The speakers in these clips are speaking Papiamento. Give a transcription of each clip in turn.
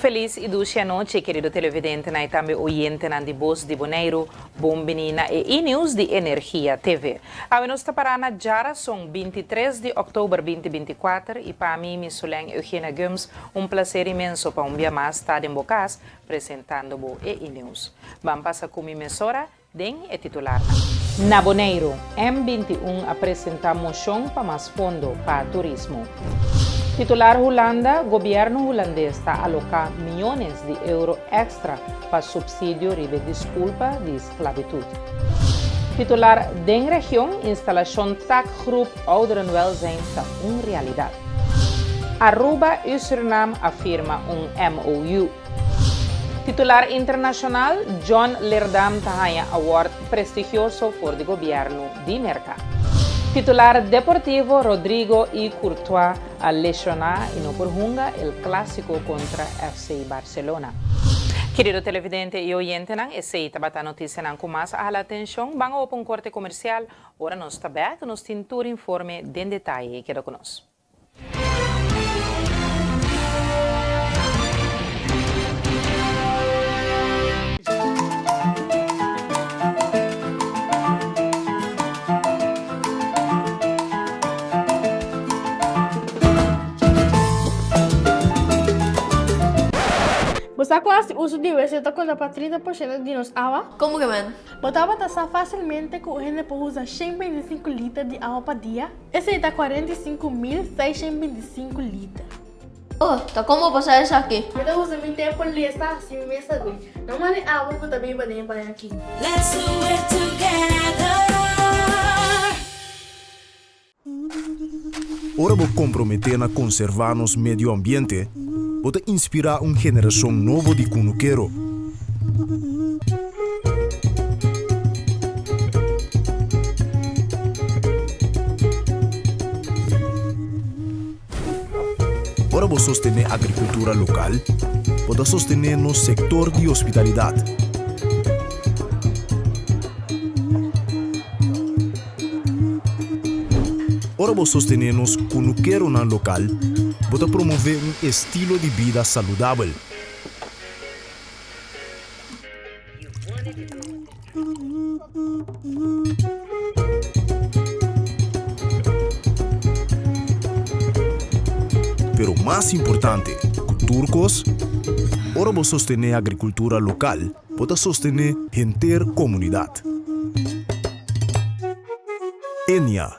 felis i dushi anochi, kerido televidentenan i tambe oyentenan di Bos di Boneiru. Bon bini na e E-News di Energia TV. Awe nos ta pará na djarason 23 di òktober 2024 i pa mi, Misulen Eugenia Gumbs, un plaser inmenso pa un bia mas ta den bo kas presentando bo e E-News. Ban pasa ku mi mesora Den e titularnan. Na Boneiru, M 21 a presentá moshon pa mas fondo pa turismo. Titular Hulanda, Gobièrnu hulandes ta aloká miónes di euro èkstra pa supsidio riba e diskulpa di sklabitut. Titular Den region, Instalashon Takgroep Ouderenwelzijn ta un realidat. Aruba i Surinam a firma un MOU. Titular internashonal John Leerdam ta haña award prestigioso for di gobièrnu di Merka. Titular deportivo Rodrigo i Courtois a leshoná i no por hunga el Clásico kontra FC Barcelona. Kerido televidente i oyentenan, esei tabata notisianan ku mas a hala atenshon. Ban opa un korte komersial. Ora nos ta bèk, nos tin tur informe den detaye. Keda ku nos. Bo sa ku hasi uso di wc ta konta pa 30 por shento di nos awa? Komo ke men? Bo tabata sa fásilmente ku un hende por usa 125 liter di awa pa dia? Esei ta 45.625 liter. Oh, ta kon bo pasa esaki? Mi ta usa mi tempu lesa si mi mes ta dui. No manda e awa ku ta biba den e baño aki. Let's do it together. Ora bo komprometé na konservá nos medio ambiente, bo ta inspirá un generashon nobo di kunukero. Ora bo sostené agrikultura lokal, bo ta sostené nos sektor di hospitalidat. Ora bo sostené nos kunukeronan lokal, bo ta promové un estilo di bida saludabel. Pero mas importante ku tur kos, ora bo sostené agrikultura lokal, bo ta sostené henter komunidat. Enia.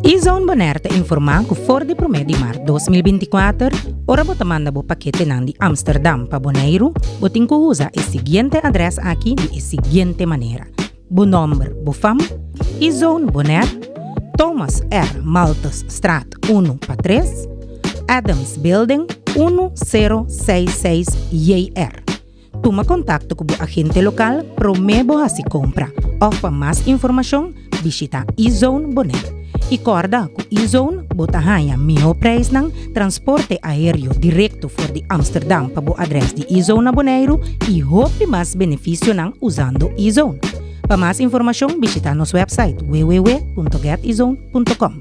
E-Zone Bonaire ta informá ku for di promé di mart 2024, ora bo ta manda bo paketenan di Amsterdam pa Boneiru, bo tin ku usa e siguiente adrès aki di e siguiente manera, bo nòmber, bo fam, E-Zone Bonaire, Thomas R. Malthusstraat unu pa tres, Adams Building, unu sero seis seis JR. Tuma kontakto ku bo agente lokal promé bo hasi kompra òf pa mas informashon bishita eZone Bonaire. I kòrda ku eZone bo ta haña mihó preisnan, transporte aéreo direkto for di Amsterdam pa bo adrès di eZone na Boneiru i hopi mas benefisionan usando eZone. Pa mas informashon bishita nos wèpsait www.getezone.com.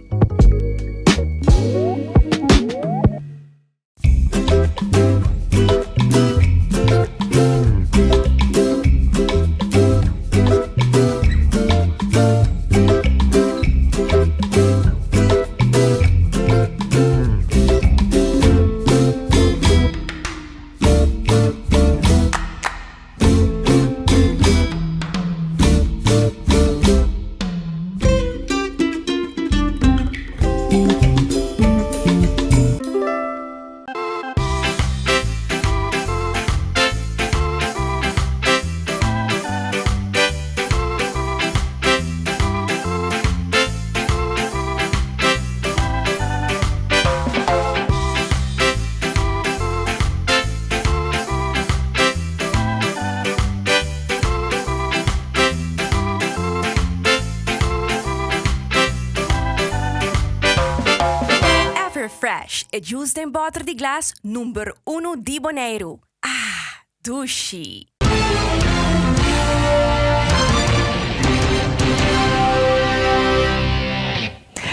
Everfresh, e juice den bòter di glas number unu di Boneiru. Ah, dushi!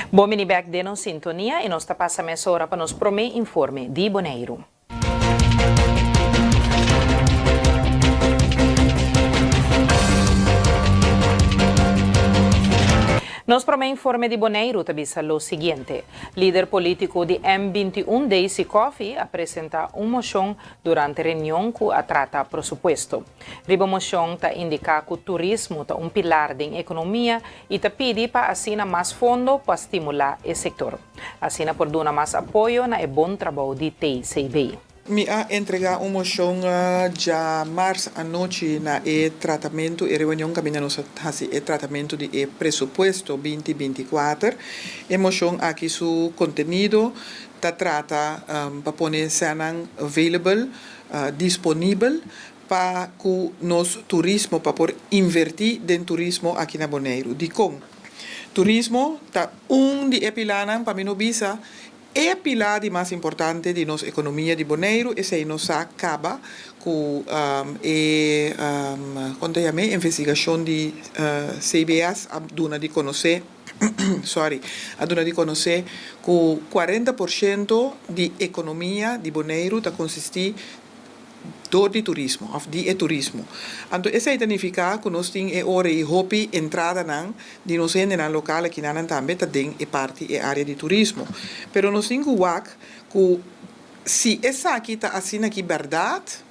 Bon bini bèk den nos sintonia i nos ta pasa mesora pa nos promé informe di Boneiru. Nos promé informe di Boneiru ta bisa lo siguiente. Lider polítiko di M21 Daisy Coffie a presentá un moshon durante reunion ku a trata presupuesto. Riba moshon ta indiká ku turismo ta un pilar den ekonomia i ta pidi pa asina mas fondo pa stimulá e sektor. Asina por duna mas apoyo na e bon trabou di TCB. Mi a entregá un moshon djamars anochi na e tratamentu, e reunion kaminda nos a hasi e tratamentu di e presupuesto binti 24. E moshon aki su kontenido ta trata pa pone sènnan available, disponibel, pa ku nos turismo, pa por invertí den turismo aki na Boneiru. Dikon? Turismo ta un di e pilánan, pa mi no bisa, E pilá di mas importante di nos ekonomia di Boneiru, esei nos sa kaba ku e kon ta yam'é, investigashon di CBS a duna di konosé, sorry, a duna di konosé ku 40% di ekonomia di Boneiru ta konsistí dor di turismo òf di e turismo. Anto esei ta nifiká ku nos tin e ora ei hopi entradanan di nos hendenan lokal akinanan tambe ta den e parti e área di turismo. Pero nos tin ku wak ku si esaki ta asina ki bèrdat,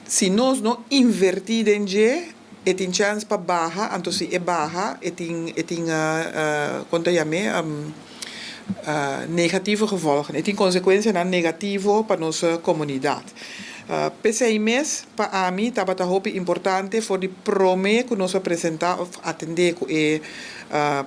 si nos no invertí den dje e tin chèns pa baha, anto si e baha e tin e tin kon ta yam'é negatieve gevolgen, e tin konsekuensianan negativo pa nos komunidat. P'esei mes pa ami tabata hopi importante for di promé ku nos a presentá òf atendé ku e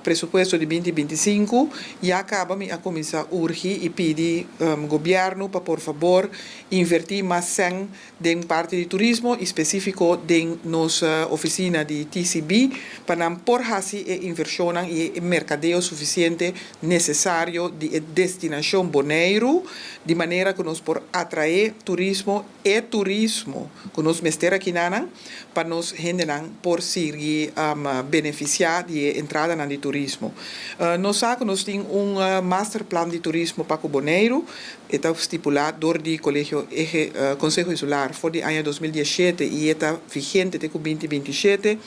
presupuesto di 2025, ya kaba mi a kuminsá urgi i pidi gobièrnu pa por fabor invertí mas sèn den parti di turismo y specifico den nos oficina di TCB pa nan por haci e inversionnan y e mercadeo suficiente necesario di e destinacion Boneiru di manera cu nos por atrae turismo, e turismo cu nos mester akinanan pa nos hendenan por sigui beneficia di e entradanan di turismo. Nos sa cu nos tin un masterplan di turismo pa cu Boneiru. E ta stipulá dor di Kolegio Ehe Konseho Insular for di aña 2017 i e ta vigente te ku 2027.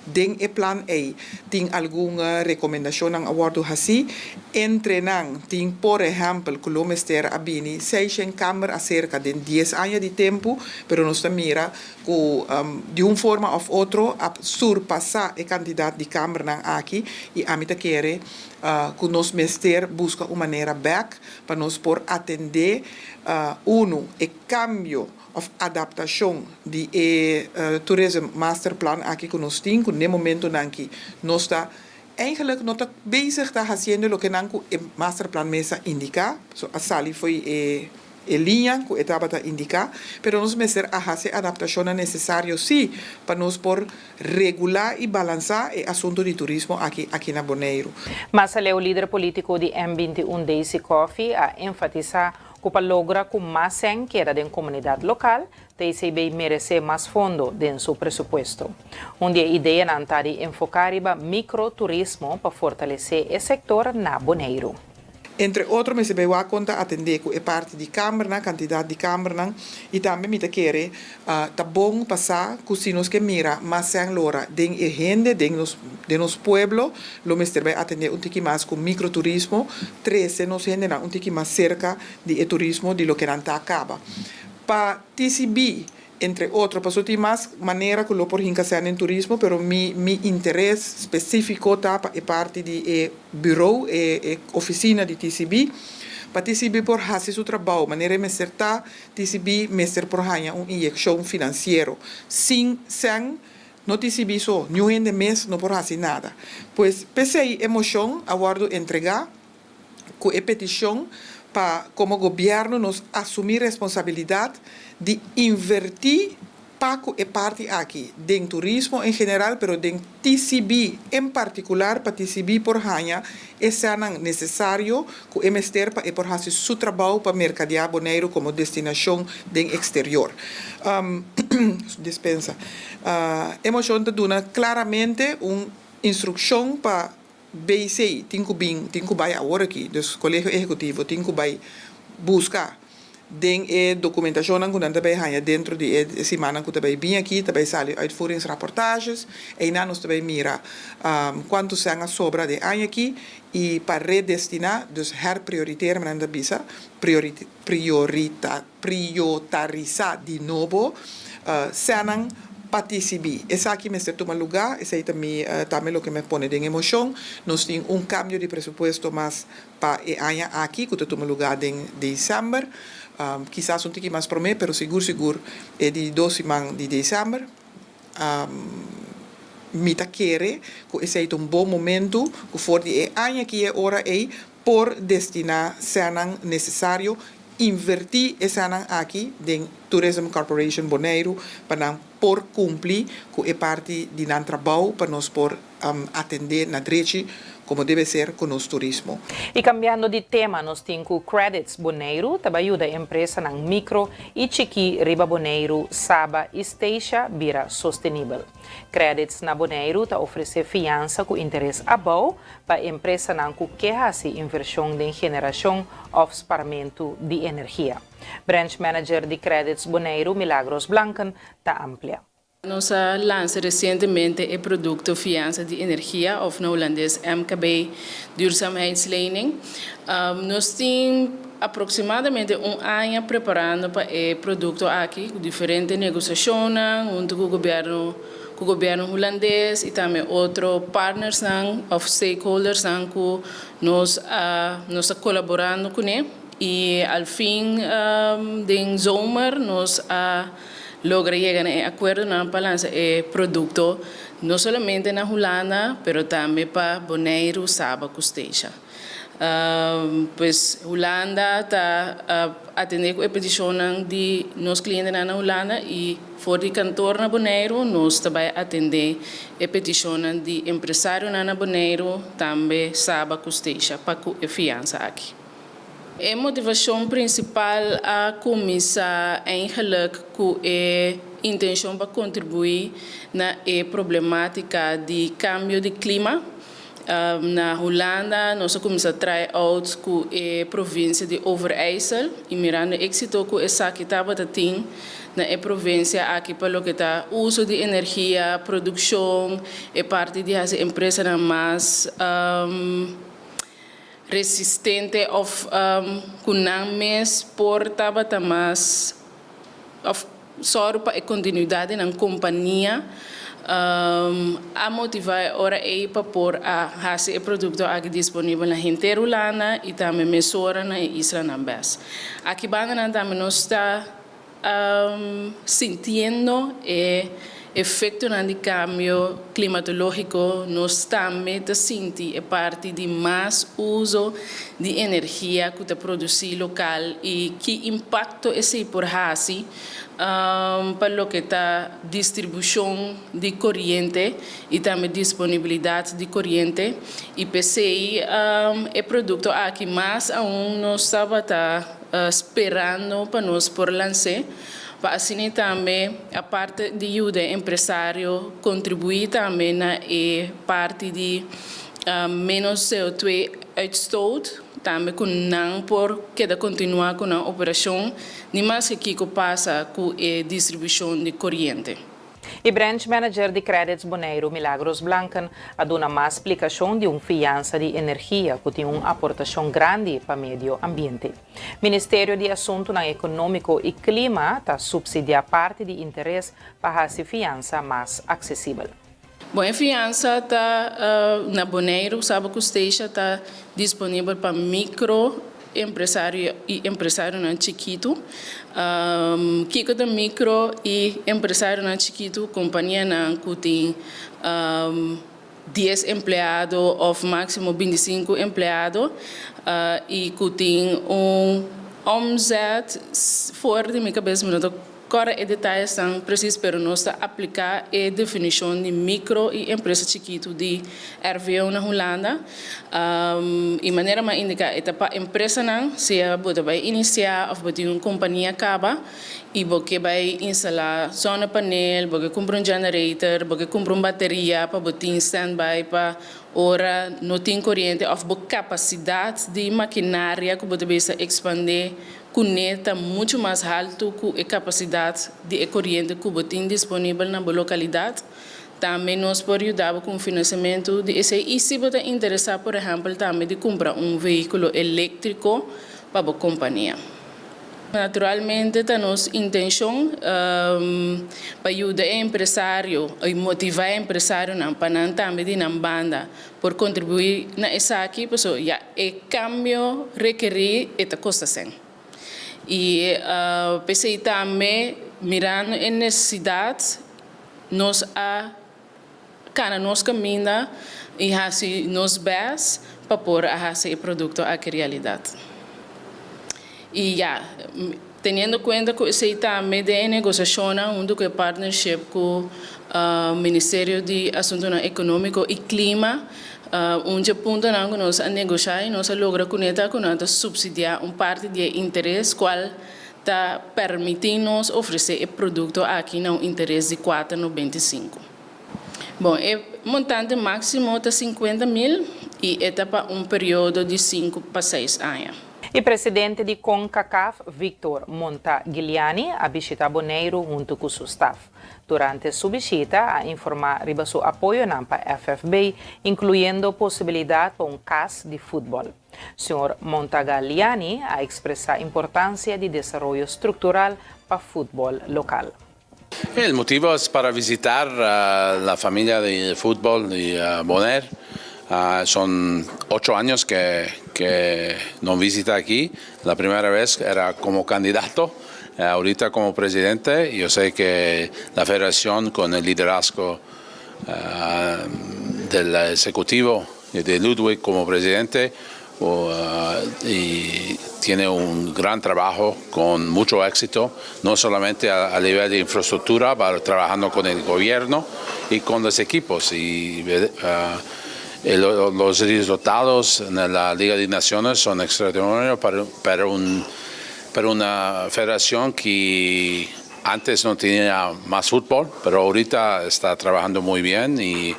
Den e plan ei tin algun rekomendashonnan a wòrdu hasí. Entre nan tin por ehèmpel ku lo mester a bini 600 kamber aserka den 10 aña di tempu, pero nos ta mira ku di un forma òf otro a surpasá e kantidat di kambernan aki i ami ta kere ku nos mester buska un manera bèk pa nos por atendé unu e kambio òf adaptashon di e Tourism Master Plan aki ku nos tin ku n'e momentunan ki nos ta eigenlik no ta bezig ta hasiendo loke nan ku e Master Plan mes a indiká, so a sali fo'i e e liña ku e tabata indiká, pero nos mester a hasi e adaptashonnan nesesario sí pa nos por regulá i balansá e asuntu di turismo aki aki na Boneiru. Mas aleu lider polítiko di M 21 Daisy Coffie a enfatisá ku pa logra ku mas sèn keda den komunidat lokal, TCB meresé mas fondo den su presupuesto. Un di e ideanan ta di enfoká riba mikroturismo pa fortalesé e sektor na Boneiru. Entre otro mester bay wak con ta atende cu e parti di cambernan, cantidad di cambernan y tambe mi ta kere ta bon pa sa cu si nos ke mira mas sèn lora den e hende, den nos den nos pueblo, lo mester bay atende un tiki mas cu microturismo, trece nos hendenan un tiki mas cerca di e turismo di loke nan ta caba. Pa TCB Entre otro, pasobra tin mas manera ku lo por hinka sèn den turismo, pero mi mi interes spesífiko ta pa e parti di e buró, e e ofisina di TCB. Pa TCB por hasi su trabou manera e mester ta, TCB mester por haña un inyekshon finansiero. Sin sèn, no TCB so, niun hende mes no por hasi nada. Pues, p'esei e moshon a wòrdu entregá ku e petishon pa komo gobièrnu nos asumí responsabilidat di invertí pa ku e parti aki den turismo en general pero den TCB en partikular pa TCB por haña e sènnan nesesario ku e mester pa e por hasi su trabou pa merkadeá Boneiru komo destinashon den eksterior. Dispensa. E moshon ta duna klaramente un instrukshon pa BC tin ku bin, tin ku bai awor aki, dus Kolegio Ehekutivo tin ku bai buska Den e dokumentashonnan ku nan ta bai haña dentro di e simannan ku ta bai bin aki ta bai sali uitvoeringsrapportages. Einan nos ta bai mira kuantu sèn a sobra den aña aki i pa redestiná, dus herprioriteren nan ta bisa, priotarisá di nobo sènnan pa TCB. Esaki mester tuma lugá, esei ta mi tambe loke mi a pone den e moshon. Nos tin un kambio di presupuesto mas pa e aña aki ku ta tuma lugá den desèmber, kisas un tiki mas promé, pero sigur sigur e di dos siman di desèmber. Mi ta kere ku esei ta un bon momentu ku for di e aña aki e ora ei por destiná sènnan nesesario, invertí e sènnan aki den Tourism Corporation Boneiru pa nan por kumpli ku e parti di nan trabou pa nos por atendé na drechi komo debe ser ku nos turismo. I kambiando di tema nos tin ku Credits Boneiru ta bai yuda empresanan mikro i chikí riba Boneiru, Saba i Statia bira sostenibel. Credits na Boneiru ta ofresé fiansa ku interes abou pa empresanan ku ke hasi invershon den generashon òf sparmentu di energia. Branch Manager di Credits Boneiru, Milagros Blanken, ta amplia. Nos a lansa resientemente e produkto Fiansa di Energia òf na hulandes MKB Duurzaamheidslening. Nos tin aproksimadamente un aña preparando pa e produkto aki ku diferente negosiashonnan huntu ku gobièrnu ku gobièrnu hulandes i tambe otro partnersnan òf stakeholdersnan ku nos a nos ta kolaborando kuné i al fin den zomer nos a Logra yega na e akuerdonan pa lansa e produkto no solamente na Hulanda, pero tambe pa Boneiru, Saba ku Statia. Pues Hulanda ta atendé ku e petishonnan di nos klientenan na Hulanda i for di kantor na Boneiru nos ta bai atendé e petishonnan di empresarionan na Boneiru, tambe Saba ku Statia pa ku e fiansa aki. E motivashon prinsipal a kuminsá eigenlik ku e intenshon pa kontribuí na e problemátika di kambio di klima. Na Hulanda nos a kuminsá try out ku e provinsia di Overijssel i mirando e éksito ku esaki tabata tin na e provinsia aki pa loke ta uso di energia, produkshon, e parti di hasi empresanan mas. Resistente of ku nan mes por tabata mas of sòru pa e kontinuidat di nan kompania a motivá e ora ei pa por a hasi e produkto aki disponibel na henter Hulanda i tambe mesora na e islanan bes. Aki bandanan tambe nos ta Sintiendo e efectonan di cambio climatologico nos tambe ta sinti e parti di mas uso di energia cu ta produci local y ki impacto esey por haci pa loke ta distribucion di coriente y tambe disponibilidad di coriente y p'esey e producto aki mas aun nos tabata Sperando pa nos por lans'é, pa asina tambe aparte di yuda e empresario kontribuí tambe na e parti di ménos CO2 uitstoot, tambe ku nan por keda kontinuá ku nan operashon, ni maske kiko pasa ku e distribushon di koriente. E branch manager di Credits Boneiru, Milagros Blanken, a duna mas splikashon di un fiansa di energia ku tin un aportashon grandi pa medio ambiente. Ministerio di Asuntunan Ekonómiko i Klima ta supsidiá parti di interes pa hasi fiansa mas aksesibel. Bon, e fiansa ta na Boneiru, Saba ku Statia ta disponibel pa mikro empresario i empresarionan chikitu. Kiko ta mikro i empresarionan chikitu? Kompanianan ku tin dies empleado òf máksimo bintisinku empleado i ku tin un omzet, for di mi kabes mi no ta Kòrda e detayesnan presis pero nos ta apliká e definishon di mikro i empresa chikitu di RVO na Hulanda. I manera mi a indiká e ta pa empresanan, sea bo ta bai inisiá òf bo tin un kompania kaba i bo ke bai instalá zonnepaneel, bo ke kumpra un generator, bo ke kumpra un bateria pa bo tin standby pa ora no tin koriente òf bo kapasidat di makinaria ku bo ta bisa ekspandé. kuné ta muchu mas haltu ku e kapasidat di e koriente ku bo tin disponibel na bo lokalidat. Tambe nos por yuda bo ku un finansiamentu di esei i si bo ta interesá por ehèmpel tambe di kumpra un vehíkulo eléktriko pa bo kompania. Naturalmente ta nos intenshon pa yuda e empresario i motivá e empresarionan pa nan tambe di nan banda por kontribuí na esaki pasobra ya e kambio rekerí e ta kosta sèn. I p'esei tambe mirando e nesesidat nos a kana nos kaminda i hasi nos bèst pa por a hasi e produkto aki realidat. I ya, teniendo kuenta ku esei tambe den e negosiashonnan huntu ku e partnership ku Ministerio di Asuntunan Ekonómiko i Klima, un dje puntonan ku nos a negoshá i nos a logra kuné ta ku nan ta supsidiá un parti di e interes kual ta permití nos ofresé e produkto aki na un interes di kuater 95. Bon, e montante máksimo ta 50 mil i e ta pa un periodo di 5 pa 6 aña. E presidente di CONCACAF, Victor Montagliani, a bishitá Boneiru huntu ku su staff. Durante su bishita, a informá riba su apoyo pa FFB, inkluyendo posibilidat pa un kas di futbòl. Señor Montagliani a ekspresá importansia di desaroyo struktural pa futbòl lokal. El motivo es para visitar la familia de fútbol de Bonaire. Son 8 años que no visita aquí. La primera vez era como candidato, ahorita como presidente. Yo sé que la federación con el liderazgo del ejecutivo y de Ludwig como presidente y tiene un gran trabajo con mucho éxito, no solamente a nivel de infraestructura, pero trabajando con el gobierno y con los equipos. Y los resultados en la Liga de Naciones son extraordinarios para una federación que antes no tenía más fútbol, pero ahorita está trabajando muy bien y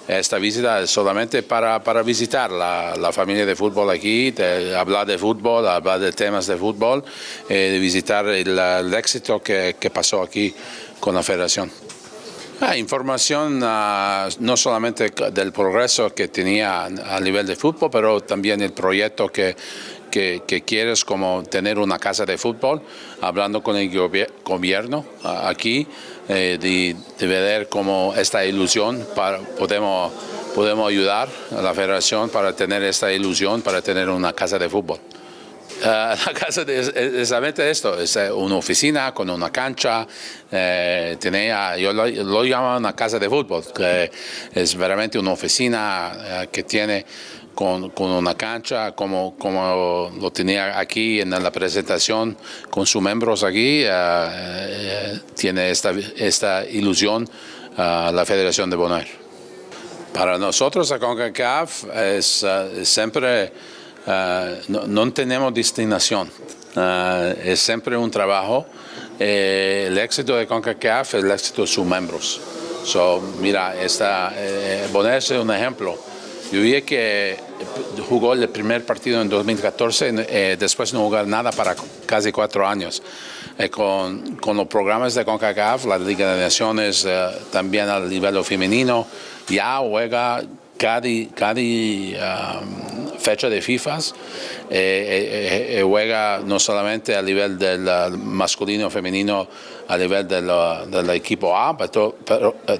esta visita es solamente para visitar la familia de fútbol aquí, de hablar de fútbol, hablar de temas de fútbol, de visitar el éxito que pasó aquí con la federación. Ah, información no solamente del progreso que tenía a nivel de fútbol, pero también el proyecto que quieres, como tener una casa de fútbol, hablando con el gobierno aquí, de ver cómo esta ilusión para, podemos ayudar a la federación para tener esta ilusión, para tener una casa de fútbol. La casa de, es exactamente esto, es una oficina con una cancha, tenía, yo lo llamo una casa de fútbol, que es veramente una oficina que tiene con una cancha como lo tenía aquí en la presentación con sus miembros aquí, tiene esta ilusión la Federación de Bonaire. Para nosotros, a CONCACAF, es siempre, no, no tenemos distinción, es siempre un trabajo. El éxito de CONCACAF es el éxito de sus miembros. So, mira, Bonaire es un ejemplo. Yo vi que jugó el primer partido en 2014, después no jugó nada para casi 4 años. Con los programas de CONCACAF, la Liga de Naciones, también al nivel femenino, ya juega cada fecha de FIFA, juega no solamente a nivel del masculino o femenino, a nivel del equipo A, pero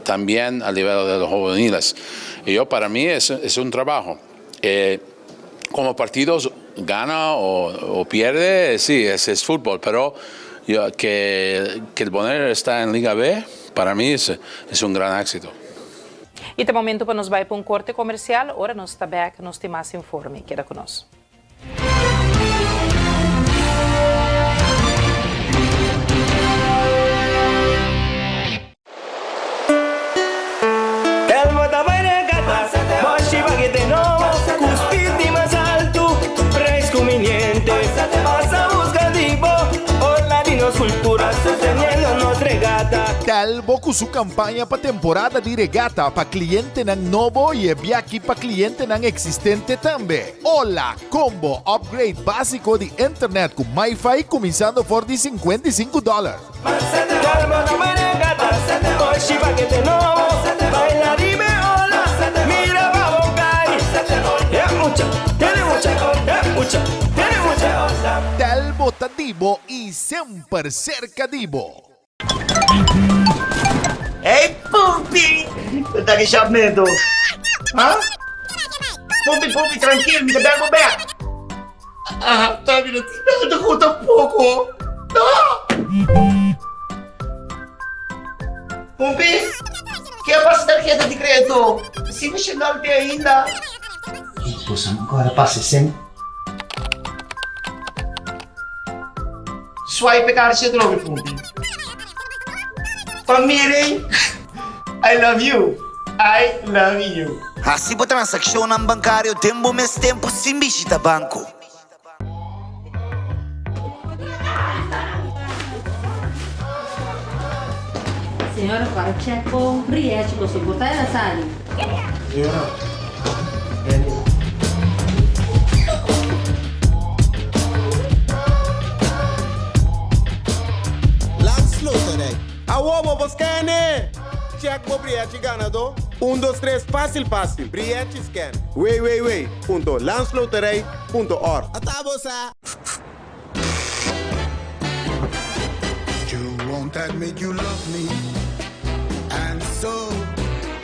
también a nivel de los juveniles. Y yo, para mí, es un trabajo. Como partidos gana o pierde, sí, es fútbol, pero yo, que el Bonaire está en Liga B, para mí es un gran éxito. I ta momento pa nos bai pa un korte komersial, ora nos ta bèk, nos tin mas informe. Keda ku nos. Telmo ta bai regata, Boshi pakete nobo, ku speed di mas haltu, preis kumbiniente. Pasa buska di bo, hola di nos kultura, sosteniendo nos regata. Telmo. Telbo ku su kampaña pa temporada di regata pa klientenan nobo i e biaki pa klientenan eksistente tambe. Hola Combo, upgrade básiko di internet ku MiFi kuminsando for di 55 dòler. Telbo ta di bo i semper serka di bo. Hey Pumpi! Bo ta ki shop meto? Ha? Pumpi, Pumpi, trankil, mi ta bel bo bek. Ah, ta mi no tin nada ku tampoko. No! Pumpi, ke a pasa tarheta di kredito? Si mi shendal te ainda. Boso ancora pasa esen? Swipe e karchi atrobe Pumpi. Pa miren I love you I love you. Hasi bo transakshonnan bankario den bo mes tempu sin bishita banko. Señora para check bo briechi boso por ta el a sali. Señora, Benny. Landsloterij. Awo bo por scan e! Check bo briechi ganadó. Un dos tres fácil fácil. Briechi scan. www.landsloterij.org. Ata bo sa! You won't admit you love me And so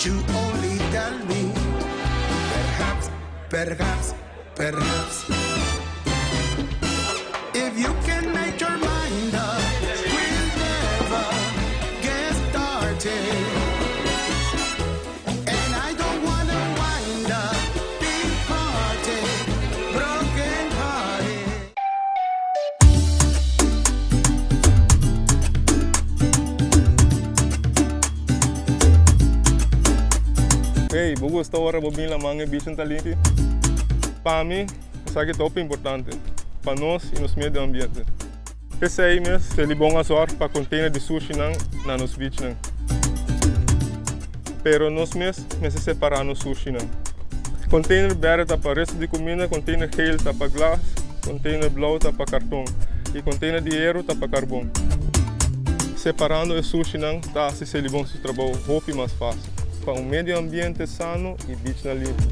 you only tell me Perhaps, perhaps, perhaps If you can make your mind up We'll never get started And I don't wanna wind up Big party, broken hearted Hey, bo gusta ora bo bin laman e bichin ta limpi? Pa mi, esaki ta hopi importante pa nos y nos medio ambiente. P'esei mes, Selibon a zorg pa container di sushinan na nos beachnan. Pero nos mes mester separa nos sushinan. Container berde ta pa resto di cuminda, container geel ta pa glas, container blauw ta pa carton y container di hero ta pa carbon. Separando e sushinan ta haci Selibon su trabou hopi mas facil pa un medio ambiente sano y beachnan limpi.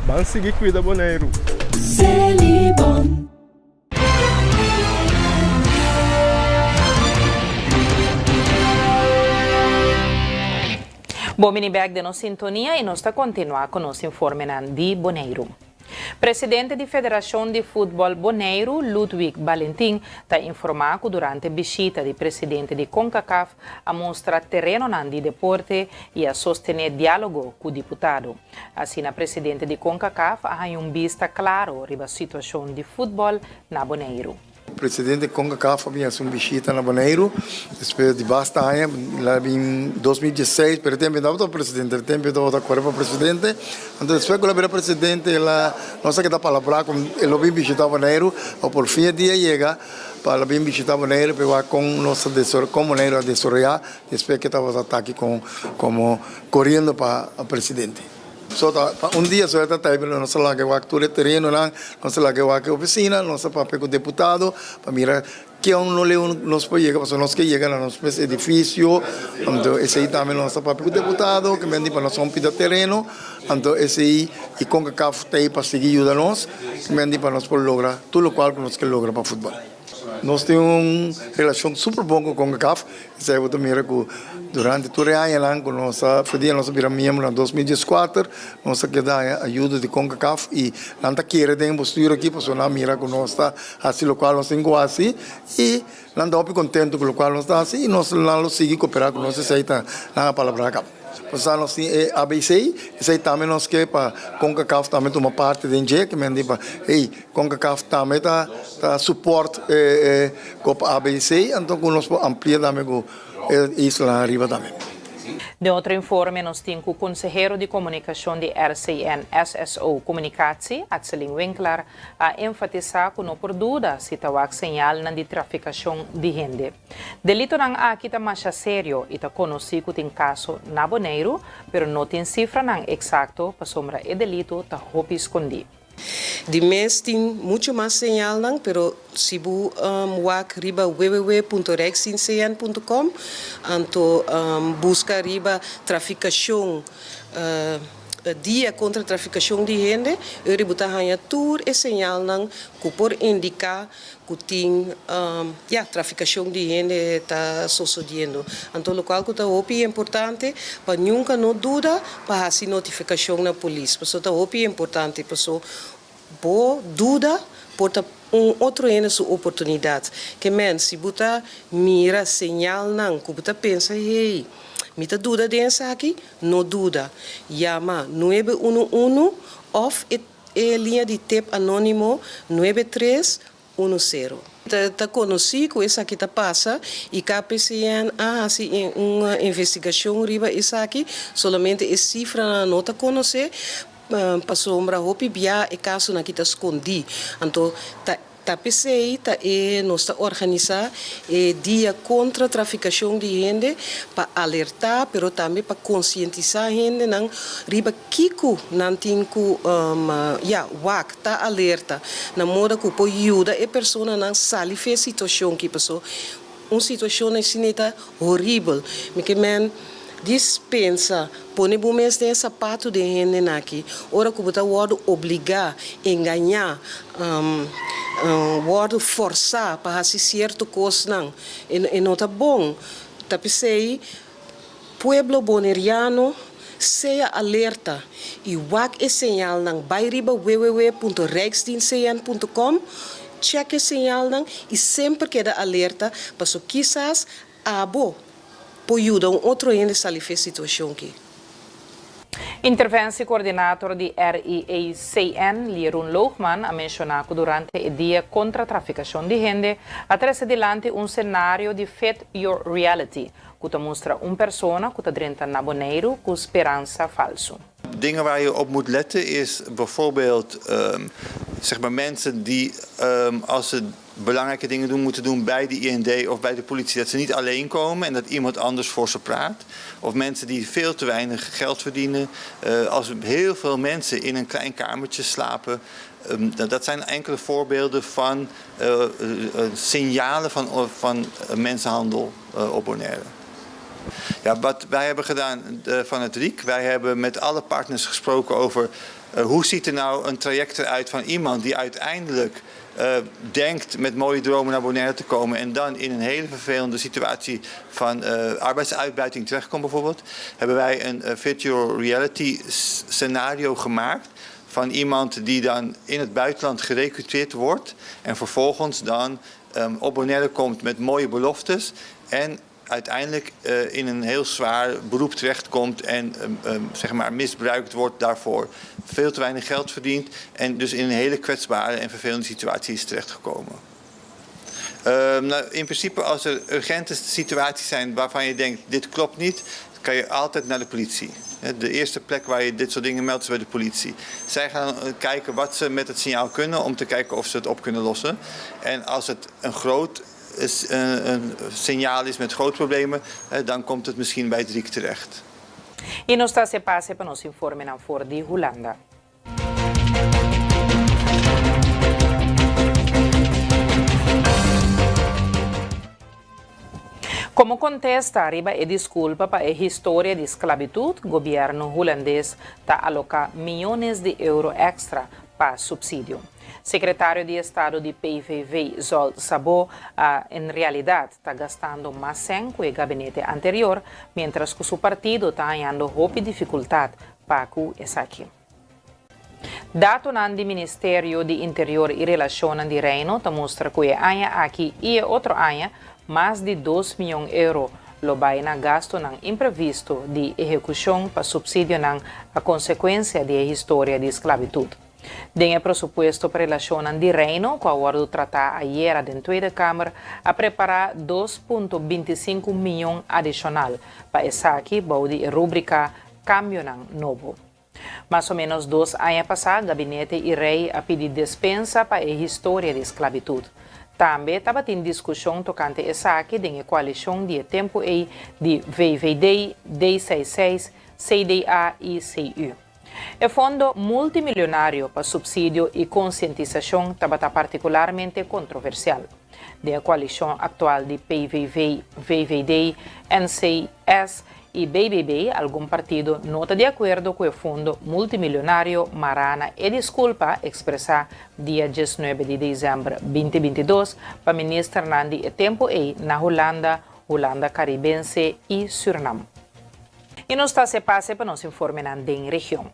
Ban sigui cuida Boneiru! Selibon. Bon bini bek den nos sintonia y nos ta continua cu nos informenan di Boneiru. Presidente di Federacion di Futbol Boneiru, Ludwig Balentin, ta informa cu durante bishita di presidente di Concacaf a mustra terenonan di deporte y a sostene dialogo cu diputado. Asina presidente di Concacaf a haña un bista claro riba situacion di futbol na Boneiru. Presidente Concacaf a bin haci un bishita na Boneiru despues di basta aña, el a bin 2016, pero e tempo e no tabata presidente, e tempo e tabata core pa presidente, anto despues cu el a bira presidente el a nos a keda palabra cu el lo bin bishita Boneiru, awo por fin e dia a yega pa el a bin bishita Boneiru pa e wak con nos a con Boneiru a desaroya despues cu e tabata taki como Coriendo pa presidente. So ta pa un dia so e ta ta pero nos a laga e wak tur e terenonan, nos a laga e wak e oficina, nos a papia cu deputado pa mira kion lo leu nos por yega pasobra nos ke yega na nos mes edificio, anto esey tambe nos a papia cu deputado ke mende pa nos un pida tereno, anto esey y Concacaf ta ey pa sigui yuda nos, ke mende pa nos por logra tur locual cu nos ke logra pa futbol. Nos tin un relacion super bon cu Concacaf, esey bo ta mira cu durante tur e añanan cu nos a for dia nos a bira miembro na 2014, nos a keda haña ayuda di Concacaf y nan ta kere den e bestuur aki pasobra nan a mira cu nos ta haci locual nos tin cu haci y nan ta hopi contento cu locual nos ta haci y nos nan lo sigui coopera cu nos esey ta nan a palabra caba. Pasobra nos tin e ABC, esey tambe nos ke pa Concacaf tambe tuma parti den dje, ke men di pa hey Concacaf tambe ta ta support e e Copa ABC, anto ku nos por amplia tambe ku e islanan ariba tambe. Den otro informe nos tin ku konsehero di komunikashon di RCN SSO Communicatie, Atselin Winklaar, a enfatisá ku no por duda si ta wak señalnan di trafikashon di hende. Delitonan aki ta masha serio i ta konosí ku tin kaso na Boneiru, pero no tin sifranan eksakto pasobra e delito ta hopi skondí. Di mes tin mucho mas señalnan, pero si bo wak riba www.rijksdienstcn.com anto buska riba trafikashon dia kontra trafikashon di hende, ori bo ta haña tur e señalnan ku por indiká ku tin ya trafikashon di hende ta sosodiendo. Anto lokual ku ta hopi importante pa nunka no duda pa hasi notifikashon na polis paso ta hopi importante paso bo duda por ta un otro hende su oportunidat. Ke men si bo ta mira señalnan ku bo ta pensa hey mi ta duda den esaki no duda yama nuebe unu unu òf e E liña di tep anónimo nuebe tres unu sero. Ta konosí ku esaki ta pasa i KPCN a hasi un investigashon riba esaki, solamente e sifranan no ta konosé pasobra hopi bia e kasonan aki ta skondí. Anto ta Ta p'esei ta e nos ta organisá e dia kontra trafikashon di hende pa alertá pero tambe pa konsientisá hendenan riba kiko nan tin ku ya wak, ta alerta na moda ku por yuda e personanan sali fe situashon ki paso Un situashon asina ta horibel. Mi ke men dis pensa, pone bo mes den e sapatu den hendenan aki. Ora ku bo ta wòrdu obligá, engañá, wòrdu fòrsá pa hasi sierto kosnan, e no ta bon. Ta p'esei pueblo boneriano sea alerta i wak e señalnan. Bai riba www.rijksdienstcn.com, chèk e señalnan i semper keda alerta paso kisas abo por yuda un otro hende sali fe situashon ki. Interventiecoördinator di RIECN, Jeroen Loogman, a menshoná ku durante e dia kontra trafikashon di hende a trese dilanti un senario di Fit Your Reality, ku ta mustra un persona ku ta drenta na Boneiru ku speransa falsu. Dingen waar je op moet letten is bijvoorbeeld zeg maar mensen die als ze belangrijke dingen doen moeten doen bij de IND of bij de politie, dat ze niet alleen komen en dat iemand anders voor ze praat. Of mensen die veel te weinig geld verdienen. Als heel veel mensen in een klein kamertje slapen. Dat zijn enkele voorbeelden van signalen van, van mensenhandel op Bonaire. Ja, wat wij hebben gedaan van het RIek, wij hebben met alle partners gesproken over hoe ziet er nou een traject eruit van iemand die uiteindelijk denkt met mooie dromen naar Bonaire te komen en dan in een hele vervelende situatie van arbeidsuitbuiting terechtkomt bijvoorbeeld. Hebben wij een virtual reality scenario gemaakt van iemand die dan in het buitenland gerecruiteerd wordt en vervolgens dan op Bonaire komt met mooie beloftes en uiteindelijk in een heel zwaar beroep terechtkomt en zeg maar misbruikt wordt daarvoor. Veel te weinig geld verdient en dus in een hele kwetsbare en vervelende situatie is terechtgekomen. Nou, in principe als er urgente situaties zijn waarvan je denkt dit klopt niet, kan je altijd naar de politie. De eerste plek waar je dit soort dingen meldt is bij de politie. Zij gaan kijken wat ze met het signaal kunnen om te kijken of ze het op kunnen lossen. En als het een groot is, een signaal is met grote problemen, dan komt het misschien bij het RIek terecht. I nos ta hasi pase pa nos informenan for di Hulanda. Komo kontesta riba e diskulpa pa e historia di sklabitut, gobièrnu hulandes ta aloká miyones di euro èkstra pa supsidio. Sekretario di Estado di PVV Zsolt Szabó a en realidat ta gastando mas sèn ku e gabinete anterior, miéntras ku su partido ta hañando hopi difikultat pa ku esaki. Datonan di Ministerio di Interior i Relashonnan di Reino ta mustra ku e aña aki i e otro aña mas di dos mion euro lo bai na gastunan imprevisto di ehekushon pa supsidionan a konsekuensia di e historia di sklabitut. Den e presupuesto pa relashonnan di Reino ku a wòrdu tratá ayera den Tweede Kamer a prepará 2.25 mion adishonal pa esaki bou di e rúbrika Kambionan Nobo. Mas o ménos dos aña pasá gabinete i rei a pidi despensa pa e historia di sklabitut. Tambe tabatin diskushon tokante esaki den e koalishon di e tempu ei di VVD, D66, CDA i CU. E fondo multimilionario pa supsidio i konsientisashon tabata partikularmente kontroversial. Den e koalishon aktual di PVV, VVD, NCS i BBB algun partido no ta di akuerdo ku e fondo multimilionario mará na e diskulpa ekspresá dia diesnuebe di desèmber 2022 pa ministernan di e tempu ei na Hulanda, Hulanda Karibense i Sürnam. I nos ta hasi pase pa nos informenan den region.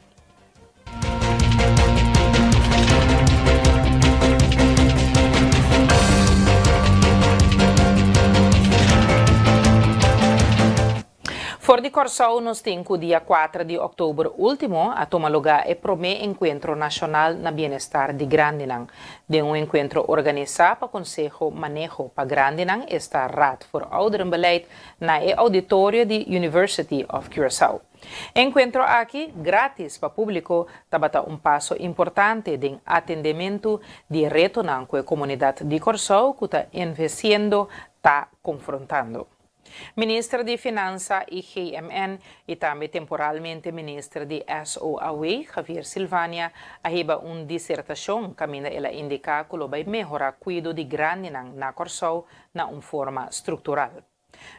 For di Kòrsou nos tin ku dia kuater di òktober último a tuma lugá e promé enkuentro nashonal na bienestar di grandinan. Den un enkuentro organisá pa Konseho Maneho pa Grandinan, esta Raad voor Ouderenbeleid, na e auditorio di University of Curaçao. E enkuentro aki, grátis pa públiko, tabata un paso importante den atendementu di e retonan ku e komunidat di Kòrsou ku ta envehesiendo ta konfrontando. Minister di Finansa i GMN i tambe temporalmente minister di SOAW, Javier Silvania, a hiba un disertashon kaminda el a indiká ku lo bai mehorá kuido di grandinan na Kòrsou na un forma struktural.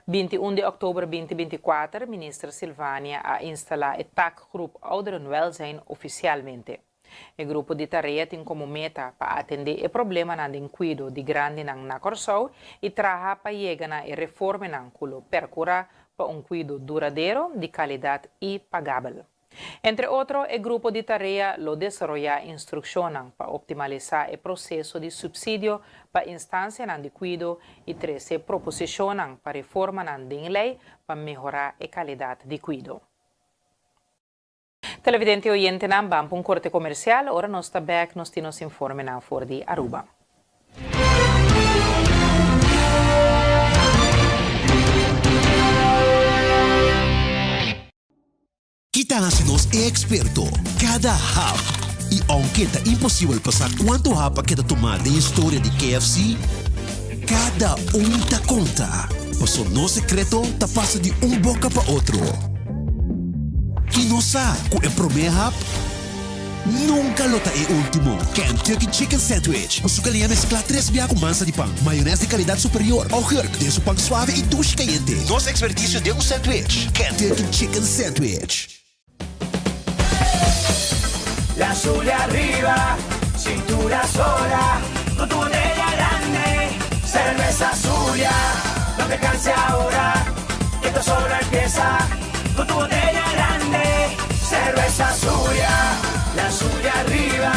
21 di òktober 2024 minister Silvania a instalá e Taakgroep Ouderenwelzijn ofisialmente. E grupo di tarea tin komo meta pa atendé e problemanan den kuido di grandinan na Kòrsou i traha pa yega na e reformenan ku lo perkurá pa un kuido duradero, di kalidat i pagabel. Entre otro, e grupo di tarea lo desaroyá instrukshonnan pa optimalisá e proseso di supsidio pa instansianan di kuido i trese proposishonnan pa reformanan den lei pa mehorá e kalidat di kuido. Televidente i oyentenan, ban pa un korte komersial. Ora nos ta bèk, nos tin nos informenan for di Aruba. Ki ta hasi nos e eksperto? Kada hap! I ounke ta imposibel pa sa kuantu hap a keda tumá den historia di KFC, kada un ta konta, paso nos sekreto ta pasa di un boka pa otro. I nos sa ku e promé hap nunka lo ta e último. Kentucky Chicken Sandwich ku su kaliña mesklá tres bia ku mansa di pan, mayonès di kalidat superior, augurk den su pan suave i dushi kayente. Nos ekspertisio den un sandwich, Kentucky Chicken Sandwich. La Zulia arriba, cintura sola, con tu botella grande, cerveza Zulia, no te canses ahora, que esto solo empieza, con tu botella grande, cerveza Zulia, la Zulia arriba,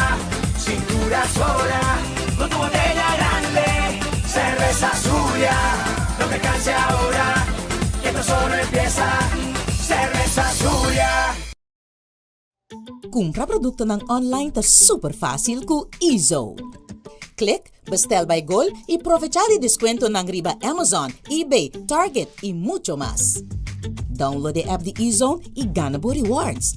cintura sola, con tu botella grande, cerveza Zulia, no te canses ahora, que esto solo empieza, cerveza Zulia. Kumpra produktonan online ta super fásil ku Ezo. Klik Bestel by Gol i provechá di deskuentonan riba Amazon, eBay, Target i mucho mas. Download e app di Ezone i gana bo rewards.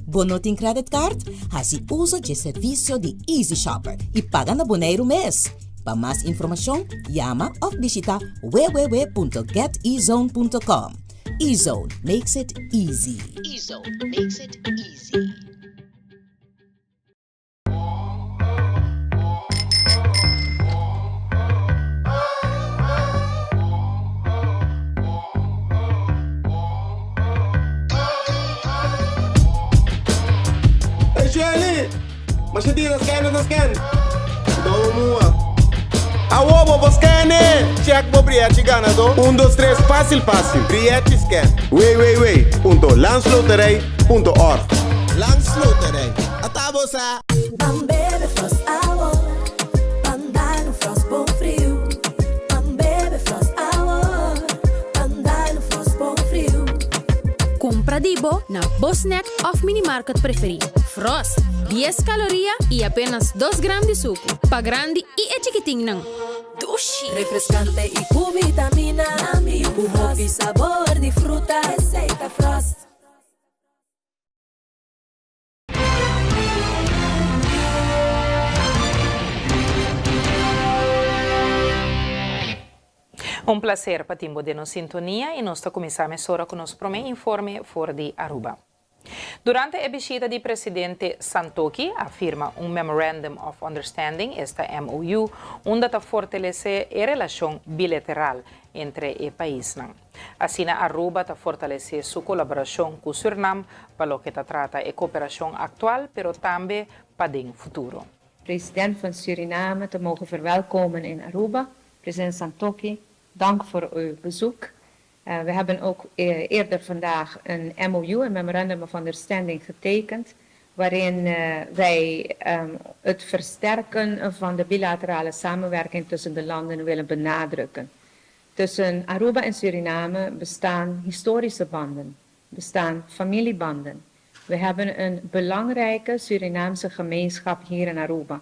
Bo no tin credit card? Hasi uso dje servisio di Easy Shopper i paga na Boneiru mes. Pa mas informashon, yama òf bishitá www.getezone.com. Ezone makes it easy. Ezone makes it easy. Hey Shelly! Masha dia na scan na scan. Dou mua. Awo bo bo scan e! Check bo brièchi ganadó. Un dos tres fásil fásil. Brièchi scan. www.landsloterij.org Landsloterij. Ata bo sa! Ban bebe Frost awo, ban dal un Frost bon friu. Ban bebe Frost awo, ban dal un Frost bon friu. Kumpra. di bo na bo snack òf minimarket preferí. Frost, dies kaloria i apénas dos gram di suku. Pa grandi i e chikitinnan. Dushi! Refreskante i ku vitamina. Ku hopi sabor di fruta. Esei ta Frost. Un placer pa tin bo den nos sintonia y nos ta cuminsa mesora cu nos prome informe for di Aruba. Durante e bishita di presidente Santokhi a firma un Memorandum of Understanding, esta MOU, unda ta fortalece e relacion bilateral entre e paisnan. Asina Aruba ta fortalece su colaboracion cu Surnam pa loke ta trata e cooperacion actual pero tambe pa den futuro. President van Suriname te mogen verwelkomen in Aruba. President Santokhi, dank voor uw bezoek. We hebben ook eerder vandaag een MOU, een Memorandum of Understanding, getekend, waarin wij het versterken van de bilaterale samenwerking tussen de landen willen benadrukken. Tussen Aruba en Suriname bestaan historische banden, bestaan familiebanden. We hebben een belangrijke Surinaamse gemeenschap hier in Aruba.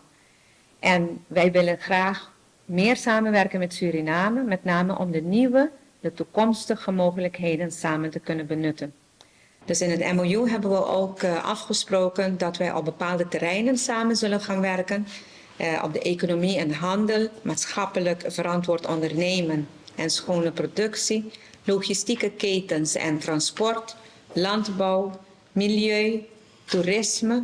En wij willen graag meer samenwerken met Suriname, met name om de nieuwe, de toekomstige mogelijkheden samen te kunnen benutten. Dus in het MOU hebben we ook afgesproken dat wij op bepaalde terreinen samen zullen gaan werken. Op de economie en handel, maatschappelijk verantwoord ondernemen en schone productie, logistieke ketens en transport, landbouw, milieu, toerisme,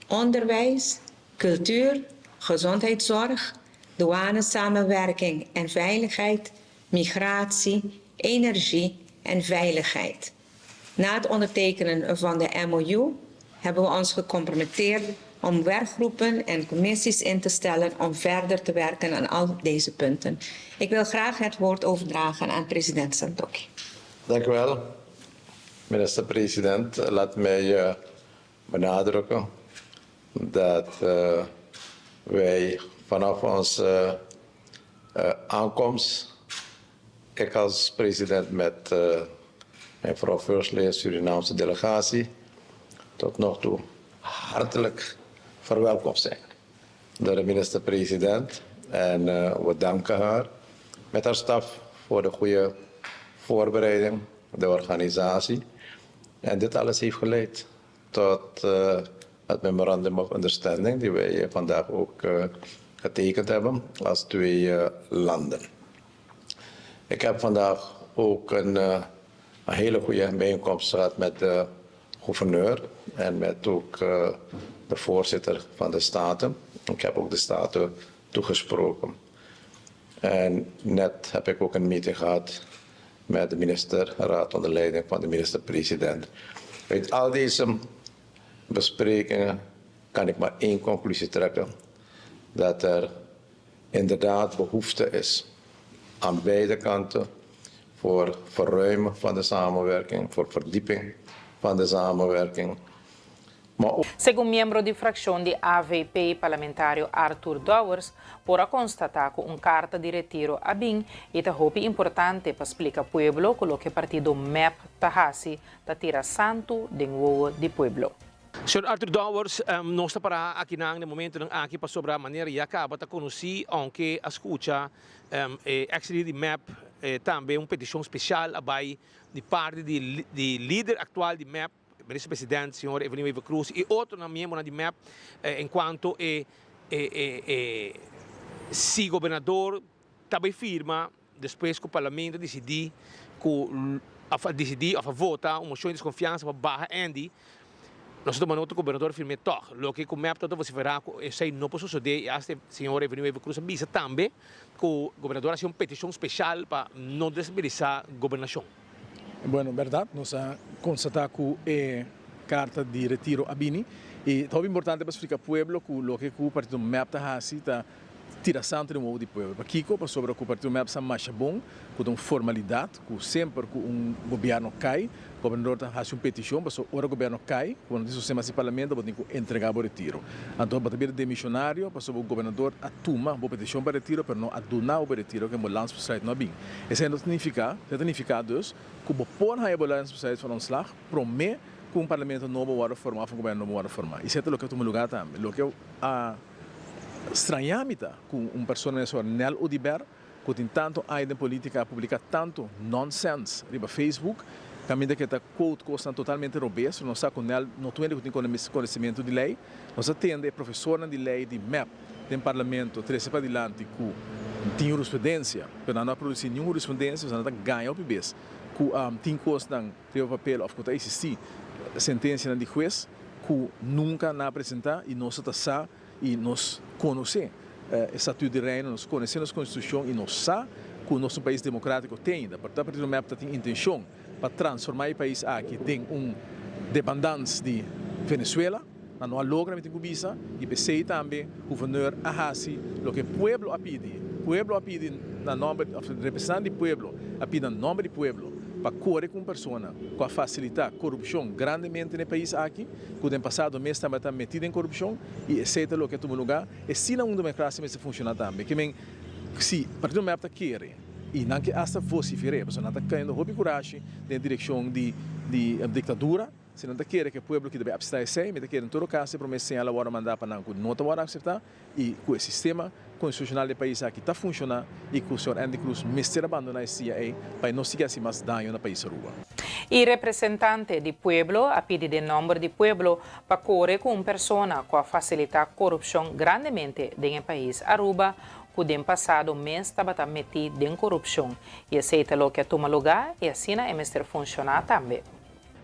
onderwijs, cultuur, gezondheidszorg, douanesamenwerking en veiligheid, migratie, energie en veiligheid. Na het ondertekenen van de MOU hebben we ons gecompromitteerd om werkgroepen en commissies in te stellen om verder te werken aan al deze punten. Ik wil graag het woord overdragen aan president Santokhi. Dank u wel, minister-president. Laat mij benadrukken dat wij vanaf onze aankomst, ik als president met mijn vrouw First Lady Surinaamse delegatie, tot nog toe hartelijk verwelkomd zijn door de minister-president. En we danken haar met haar staf voor de goede voorbereiding, de organisatie. En dit alles heeft geleid tot het Memorandum of Understanding die wij vandaag ook getekend hebben als twee landen. Ik heb vandaag ook een hele goede bijeenkomst gehad met de gouverneur en met ook de voorzitter van de Staten. Ik heb ook de Staten toegesproken. En net heb ik ook een meeting gehad met de ministerraad onder leiding van de minister-president. Uit al deze besprekingen kan ik maar één conclusie trekken. Dat er inderdaad behoefte is aan beide kanten voor verruimen van de samenwerking, voor verdieping van de samenwerking. Segun miembro di fraccion di AVP, parlamentario Arthur Dowers, por a constata cu un carta di retiro a bin y ta hopi importante pa splica pueblo cu loke partido mep ta haci ta tira santo den wowo di pueblo. Señor Arthur Dowers, nos ta para akinan den momentonan aki pasobra manera ya caba ta conoci, aunke a scucha e ex lider di mep tambe un peticion special a bay di parti di lider actual di mep, Minister President señor Evelyn Wever Croes y otronan miembronan di mep en cuanto e si gobernador ta bay firma despues cu Parlamento dicidi cu of a dicidi of a vota un mocion di desconfiansa pa baha Endy, nos a tuma nota cu gobernador a firm'e tog. Loke cu mep ta vocifera cu esey no por sosode y hasta señor Evelyn Wever Croes a bisa tambe cu gobernador a haci un peticion special pa no desabilisa gobernacion. Bueno, berdad, nos a constata cu e carta di retiro a bini y ta hopi importante pa splica pueblo cu loke cu partido mep ta haci ta tira santo den wowo di pueblo. Pakico? Pasobra cu partido mep sa masha bon cu ta un formalidad cu semper cu un gobierno cay. Gobernador ta hasi un petishon pasobra ora gobierno kai, ku bo no tin sosten mas di parlamento, bo tin ku entrega bo retiro. Anto bo ta bira demisionario pasobra bo gobernador a tuma bo petishon pa retiro pero no a duna bo retiro ken bo landsbesluit no a bin. Esei no ta nifiká, esei ta nifiká dus ku bo por haña bo landsbesluit van ontslag promé ku un parlamento nobo wòrdu formá òf un gobierno nobo wòrdu formá. I esei ta loke a tuma lugá tambe. Loke a strañá mi ta ku un persona manera señor Nel Oduber ku tin tantu aña den polítika a publiká tantu nonsens riba Facebook, kaminda ku e ta quote kosnan totalmente robes. Nos sa ku Nel no tur hende ku tin konosementu di lei. Nos a tende e profesornan di lei di mep den parlamento trese padilanti ku tin hurisprudensia, pero nan no a produsí niun hurisprudensia, pasobra nan ta gaña hopi bes ku tin kosnan riba papel òf ku ta eksistí sentensianan di hues ku nunka nan a presentá i nos ta sa. I nos konosé e Statut di Reino, nos konosé nos Konstitushon i nos sa ku nos un pais demokratiko te ainda. Por ta Partido mep ta tin intenshon pa transformá e pais aki den un depandans di Venezuela. Nan no a logra, mi tin ku bisa, i p'esei tambe Gouverneur a hasi loke pueblo a pidi. Pueblo a pidi na nòmber, òf representante di pueblo a pidi na nòmber di pueblo pa kore ku un persona ku a fasilitá korupshon grandemente na e pais aki. ku den pasado mes tabata metí den korupshon i esei ta loke a tuma lugá. E sina un demokrasia mester funshoná tambe. Ke men si Partido mep ta kere i nan ke asta vosifer'é pasobra nan ta kayendo hopi kurashi den e direkshon di di diktadura. Si nan ta kere ku e pueblo ki ta bai apseptá esei, mi ta kere en todo kaso e promé señal a wòrdu mandá pa nan ku no ta wòrdu akseptá i ku e sistema konstitushonal di e pais aki ta funshoná i ku señor Andy Cruz mester a bandoná e sia ei pa e no sigui hasi mas daño na pais Aruba. E representante di pueblo a pidi den nomber di pueblo pa kore ku un persona ku a fasilitá korupshon grandemente den e pais Aruba ku den pasado mes tabata metí den korupshon i esei ta loke a tuma lugá i asina e mester funshoná tambe.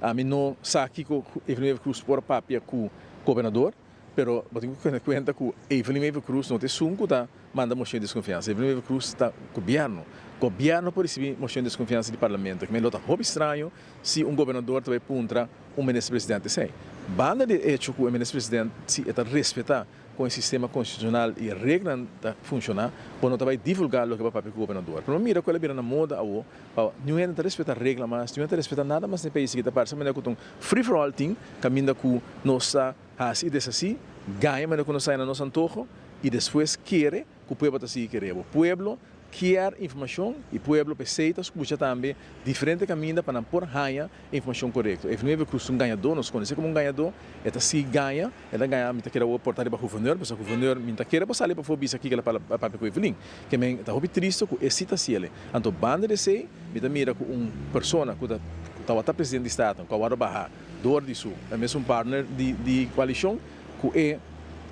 Ami no sa kiko Evelyn Wever Croes por a papia ku gobernador. Pero bo tin ku tene kuenta ku Evelyn Wever Croes no ta esun ku ta manda mocion di deskonfiansa. Evelyn Wever Croes ta gobierno. Gobierno por risibi mocion di deskonfiansa di parlamento. Kimen lo ta hopi straño si un gobernador ta bai puntra un minister presidente esei. Banda di e echo ku e minister presidente si e ta respeta kon e sistema konstitushonal i e reglanan ta funshoná, bo no ta bai divulgá loke bo a papia ku gobernador. Pero bo mira ku el a bira na moda awo pa niun hende ta respeta regla mas, niun hende ta respeta nada mas na e pais aki. Ta parse manera ku ta un free for all tin kaminda ku nos ta Hasi i deshasí, gaña manera ku nos haña na nos antoho i despues kere ku pueblo ta sigui kere bo. Pueblo kier informashon i pueblo p'esei ta skucha tambe diferente kaminda pa nan por haña e informashon korekto. Evelyn Wever Croes ta un gañadó, nos konosé komo un gañadó, e ta sigui gaña, e ta gaña, mi ta kere awor porta riba guvernor, pasobra guvernor mi ta kere por sali pafó bisa kiko el a papia ku Evelyn. Ke men ta hopi tristo ku e si ta hasiel. Anto banda di esei mi ta mira ku un persona ku ta tabata presidente di Staten ku a wòrdu baha, Dor di su e mesun partner di di koalishon ku e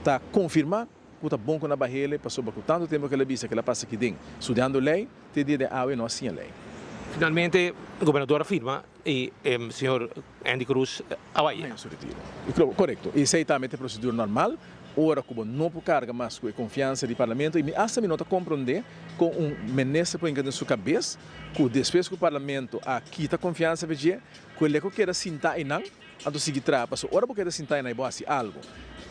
ta konfirmá ku ta bon ku na bahele pasobra ku tantu tempu ku el a bisa ku el a pasa aki den studiando lei te dia di awe no a siña lei. Finalmente gobernador a firma y señor Andy Cruz a bai. Haña su retiro. Korekto. Esei tambe ta e prosedura normal ora ku bo no por karga mas ku e konfiansa di parlamento y mi asta mi no ta komprondé kon un minister por hinka den su kabes ku despues ku parlamento a kita konfiansa pa dje Ku el ku keda sintá einan, anto sigui traha. Pasobra ora bo keda sintá einan i bo hasi algu,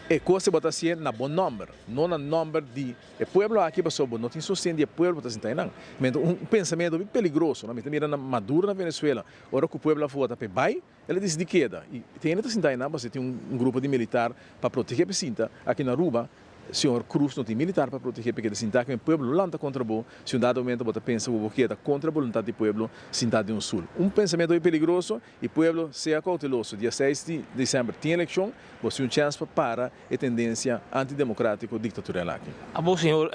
e kos ei bo ta hasié na bo nòmber, no na nòmber di e pueblo aki, pasobra bo no tin sosten di e pueblo bo ta sintá einan. Mi ta un pensamentu hopi peligroso, no? Mi ta mira na Maduro na Venezuela, ora ku pueblo a vota pa e bai, el a disidí keda. I tin hende ta sintá einan pasobra tin un grupo di militar pa protegé pa e sinta. Aki na Aruba, Señor Cruz no tin militar pa protegé p'e keda sintá ku e pueblo lo lanta kontra bo si un dado momento bo ta pensa ku bo keda kontra boluntat di pueblo sintá den un sul. Un pensamentu hopi peligroso i pueblo sea kouteloso. Dia seis di december tin elekshon, bo tin un chèns pa para e tendensia antidemokratiko diktatorial aki. Abo señor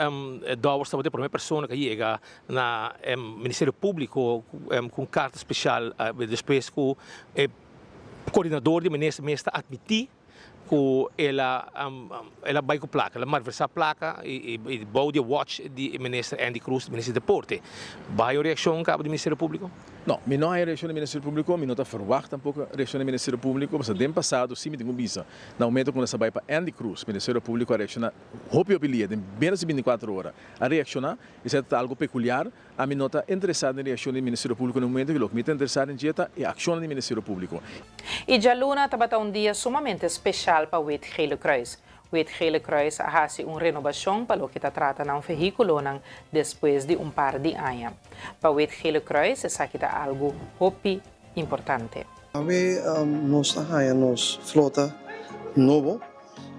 Dowers tabata e prome persona ku a yega na Ministerio Públiko ku un karta spesial despues ku e koordinador di minister mes ta atmití ku el a el a bai ku plaka, el a malversá plaka i bou di e watch di e minister Endy Croes, minister di deporte. Bo haya un reakshon kaba di Ministerio Públiko? No, mi no haya reakshon di Ministerio Públiko, mi no ta ferwagt tampoko reakshon di Ministerio Públiko, pasobra den pasado si mi tin ku bisa, na momento ku nos a bai pa Endy Croes, Ministerio Públiko a reakshoná hopi hopi lia, den ménos di bintikuater ora a reakshoná, esei ta algu pekuliar. Ami no ta interesá den reakshon di Ministerio Públiko na momento aki, loke mi ta interesá den dje ta e akshonnan di Ministerio Públiko. E djaluna tabata un dia sumamente speshal pa Wit Gele Kruis. Wit Gele Kruis a hasi un renobashon pa loke ta trata nan vehíkulonan despues di un par di aña. Pa Wit Gele Kruis esaki ta algu hopi importante. Awe nos ta haña nos flota nobo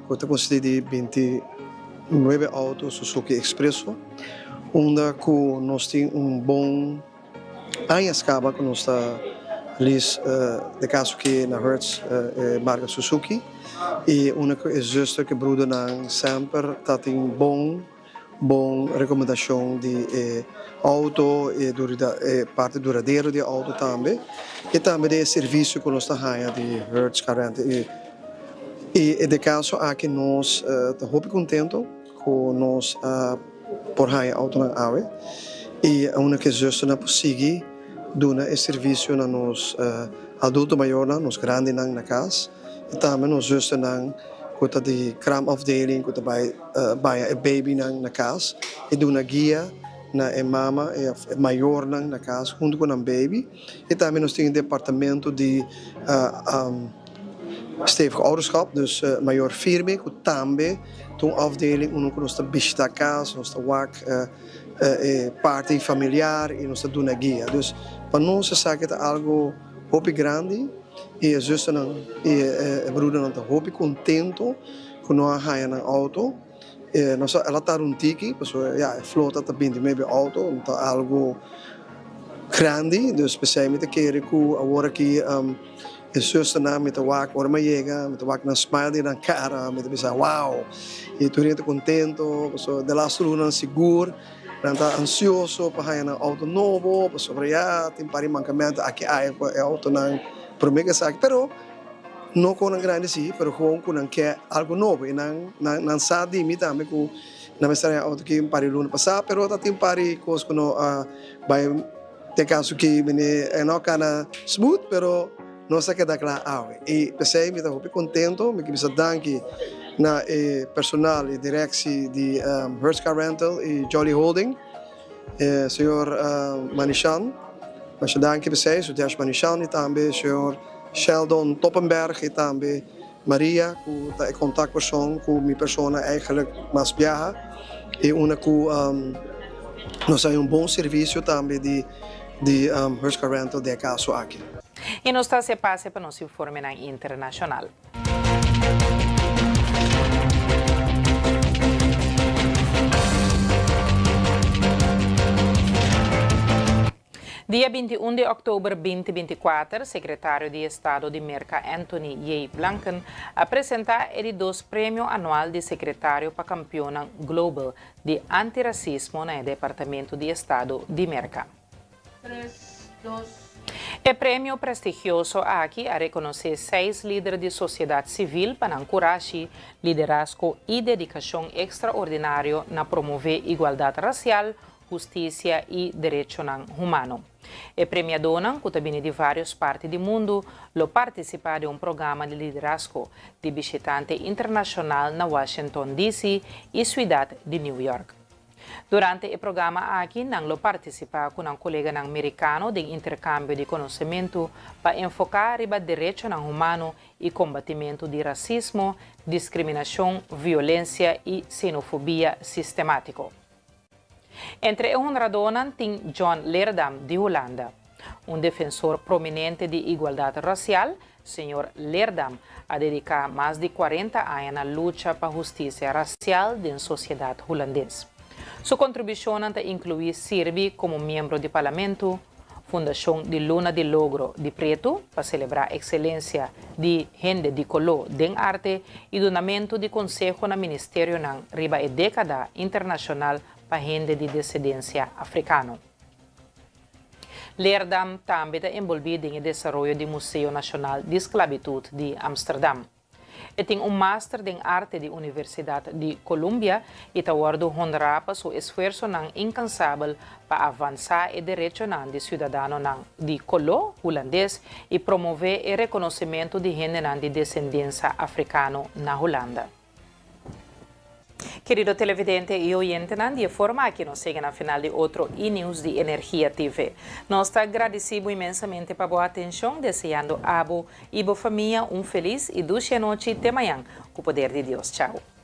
ku ta konsistí di 29 outo Suzuki Expresso unda ku nos tin un bon añas kaba ku nos ta lease de kaso ki na Hertz e marka Suzuki i unda ku e zuster ku e brudernan semper ta tin bon Bon rekomendashon di e outo, e e parti duradero di e outo tambe i tambe di e servisio ku nos ta haña di Hertz Car Rental. I i den kaso aki nos ta hopi kontentu ku nos a por haña outonan awe i unda ku e zusternan por sigui duna e servisio na nos adulto mayornan, nos grandinan na kas i tambe nos zusternan ku ta di kraamafdeling ku ta bai baña e babynan na kas i duna guia na e mama i e mayornan na kas huntu ku nan baby. I tambe nos tin e departamento di stevig ouderschap, dus mayor firme ku tambe ta un afdeling unda ku nos ta bishita kas, nos ta wak e parti familiar i nos ta duna guia. Dus pa nos esaki ta algu hopi grandi i e zusternan i e broedernan ta hopi kontento ku no a haña nan outo. Nos a el a tarda un tiki pasobra ya e flota ta binti mebe outo, ta algu grandi, dus p'esei mi ta kere ku awor aki e zusternan mi ta wak ora mi a yega mi ta wak nan smile den nan kara, mi ta bisa wow i tur hende ta kontento pasobra de lastu lunanan sigur nan ta ansioso pa haña nan outo nobo pasobra ya tin par di mankamentu aki aya ku e outonan prome ku esaki pero No ku nan grandi si, pero gewoon ku nan ke algu nobo i nan nan sa di mi tambe ku nan mester haña outo ki un par di luna pasá, pero ta tin un par di kos ku no a bai den kaso ki mene e no a kana smooth, pero nos a keda kla awe. I p'esei mi ta hopi kontento, mi ke bisa danki na e personal i direksi di Hertz Car Rental i Jolly Holding. Señor Manishan, masha danki p'esei, Sudesh Manishan y tambe señor Sheldon Toppenberg y tambe Maria cu ta e contactpersoon cu mi persona eigenlijk mas biaha y una cu nos haña un bon servicio tambe di di Hertz Car Rental den e caso aki. Y nos ta haci e pase pa nos informenan internacional. Dia 21 di òktober 2024, Sekretario di Estado di Merka Antony J. Blinken a presentá e di dos premio anual di Sekretario pa Kampionnan Global di Antirasismo na e Departamento di Estado di Merka. E premio prestigioso aki a rekonosé seis lider di sosiedat sivil pa nan kurashi, liderazgo i dedikashon ekstraordinario na promové igualdat rasial, hustisia i derechonan humano. E premiadonan, ku ta bini di vários parti di mundu, lo partisipá den un programa di liderazgo di bishitante internashonal na Washington DC i siudat di New York. Durante e programa aki nan lo partisipá ku nan koleganan merikano den interkambio di konosementu pa enfoká riba derechonan humano i kombatimentu di rasismo, diskriminashon, violensia i xenofobia sistemátiko. Entre e honradonan tin John Leerdam di Hulanda. Un defensor prominente di igualdat rasial, señor Leerdam a dediká mas di kuarenta aña na lucha pa hustisia rasial den sosiedat hulandes. Su kontribushonnan ta inkluí sirbi komo miembro di parlamentu, fundashon di Luna di Logro di Pretu pa selebrá ekselensia di hende di koló den arte i dunamentu di konseho na ministerionan riba e dékada internashonal pa hende di desedensia afrikano. Leerdam tambe ta enbolbí den e desaroyo di Museo Nashonal di Sklabitut di Amsterdam. E tin un master den arte di Universidat di Columbia i ta wòrdu honrá pa su esfuersonan inkansabel pa avansá e derechonan di siudadanonan di koló hulandes i promové e rekonosementu di hendenan di desendensa afrikano na Hulanda. Kerido televidente y oyentenan, di e forma aki nos yega na final di otro E-News di Energia TV. Nos ta gradeci bo inmensamente pa bo atencion, deseando abo y bo famia un feliz y dushi anochi te mañan, cu poder di Dios. Chao.